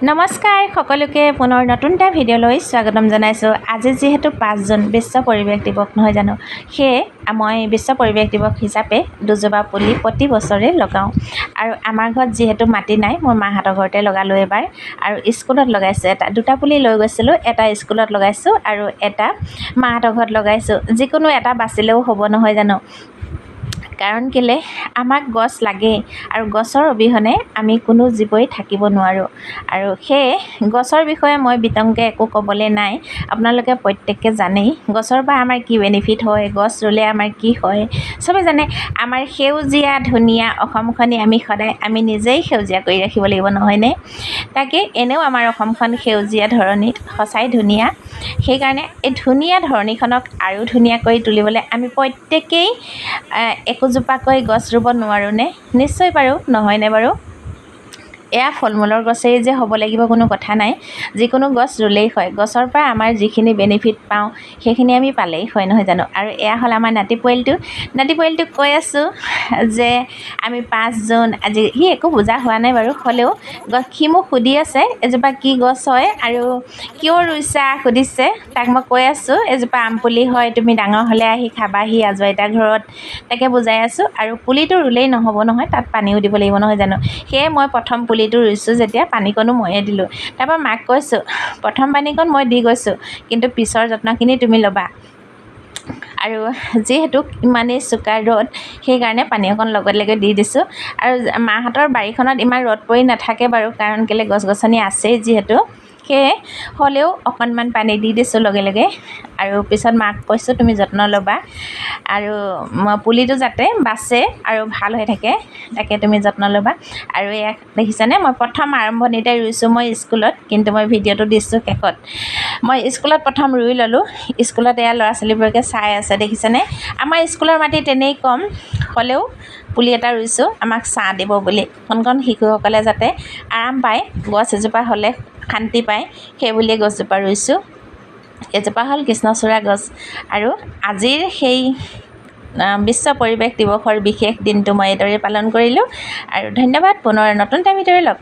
নমস্কাৰ সকলোকে, পুনৰ নতুন এটা ভিডিঅ'লৈ স্বাগতম জনাইছোঁ। আজি যিহেতু 5 জুন বিশ্ব পৰিৱেশ দিৱস, নহয় জানো? সেয়ে মই বিশ্ব পৰিৱেশ দিৱস হিচাপে দুজোপা পুলি প্ৰতি বছৰে লগাওঁ। আৰু আমাৰ ঘৰত যিহেতু মাটি নাই, মোৰ মাহঁতৰ ঘৰতে লগালোঁ এবাৰ আৰু স্কুলত লগাইছোঁ। এটা দুটা পুলি লৈ গৈছিলোঁ, এটা স্কুলত লগাইছোঁ আৰু এটা মাহঁতৰ ঘৰত লগাইছোঁ। যিকোনো এটা বাচিলেও হ'ব, নহয় জানো? কাৰণ কেলৈ আমাক গছ লাগেই আৰু গছৰ অবিহনে আমি কোনো জীৱই থাকিব নোৱাৰোঁ। আৰু সেয়ে গছৰ বিষয়ে মই বিতংকৈ একো ক'বলৈ নাই, আপোনালোকে প্ৰত্যেকে জানেই গছৰ পৰা আমাৰ কি বেনিফিট হয়, গছ ৰুলে আমাৰ কি হয়, চবে জানে। আমাৰ সেউজীয়া ধুনীয়া অসমখনি আমি সদায় আমি নিজেই সেউজীয়া কৰি ৰাখিব লাগিব, নহয়নে? তাকে এনেও আমাৰ অসমখন সেউজীয়া ধৰণীত সঁচাই ধুনীয়া। সেইকাৰণে এই ধুনীয়া ধৰণীখনক আৰু ধুনীয়া কৰি তুলিবলৈ আমি প্ৰত্যেকেই একোজোপাকৈ গছ ৰুব নোৱাৰোঁনে? নিশ্চয় পাৰোঁ, নহয়নে বাৰু? এয়া ফল মূলৰ গছেই যে হ'ব লাগিব কোনো কথা নাই, যিকোনো গছ ৰুলেই হয়। গছৰ পৰা আমাৰ যিখিনি বেনিফিট পাওঁ সেইখিনি আমি পালেই হয়, নহয় জানো? আৰু এয়া হ'ল আমাৰ নাতি পোৱালিটো। নাতি পোৱালিটোক কৈ আছোঁ যে আমি 5 জুন আজি, সি একো বুজা হোৱা নাই বাৰু, হ'লেও সি মোক সুধি আছে এজোপা কি গছ হয় আৰু কিয় ৰুইছা সুধিছে। তাক মই কৈ আছোঁ এজোপা আম পুলি হয়, তুমি ডাঙৰ হ'লে আহি খাবাহি আজো আইতাৰ ঘৰত, তাকে বুজাই আছোঁ। আৰু পুলিটো ৰুলেই নহ'ব নহয়, তাত পানীও দিব লাগিব, নহয় জানো? সেয়ে মই প্ৰথম পুলিটো ৰুইছোঁ যেতিয়া পানীকণো ময়ে দিলোঁ। তাৰপৰা মাক কৈছোঁ প্ৰথম পানীকণ মই দি গৈছোঁ, কিন্তু পিছৰ যত্নখিনি তুমি ল'বা। আৰু যিহেতু ইমানেই চোকা ৰ'দ, সেইকাৰণে পানী অকণ লগে লগে দি দিছোঁ। আৰু মাহঁতৰ বাৰীখনত ইমান ৰ'দ পৰি নাথাকে বাৰু, কাৰণ কেলৈ গছ গছনি আছেই যিহেতু, সেয়ে হ'লেও অকণমান পানী দি দিছোঁ লগে লগে। আৰু পিছত মাক কৈছোঁ তুমি যত্ন ল'বা আৰু পুলিটো যাতে বাচে আৰু ভাল হৈ থাকে তাকে তুমি যত্ন ল'বা। আৰু এয়া দেখিছানে, মই প্ৰথম আৰম্ভণিতে ৰুইছোঁ মই স্কুলত, কিন্তু মই ভিডিঅ'টো দিছোঁ শেষত। মই স্কুলত প্ৰথম ৰুই ল'লোঁ। স্কুলত এয়া ল'ৰা ছোৱালীবোৰকে চাই আছে, দেখিছেনে? আমাৰ স্কুলৰ মাটি তেনেই কম, হ'লেও পুলি এটা ৰুইছোঁ আমাক ছাঁ দিব বুলি, কণ কণ শিশুসকলে যাতে আৰাম পায়, গছ এজোপা হ'লে শান্তি পায়, সেই বুলিয়ে গছজোপা ৰুইছোঁ। এজোপা হ'ল কৃষ্ণচূড়া গছ। আৰু আজিৰ সেই বিশ্ব পৰিৱেশ দিৱসৰ বিশেষ দিনটো মই এইদৰে পালন কৰিলোঁ। আৰু ধন্যবাদ, পুনৰ নতুন এটা ভিডিঅ'ৰে লগ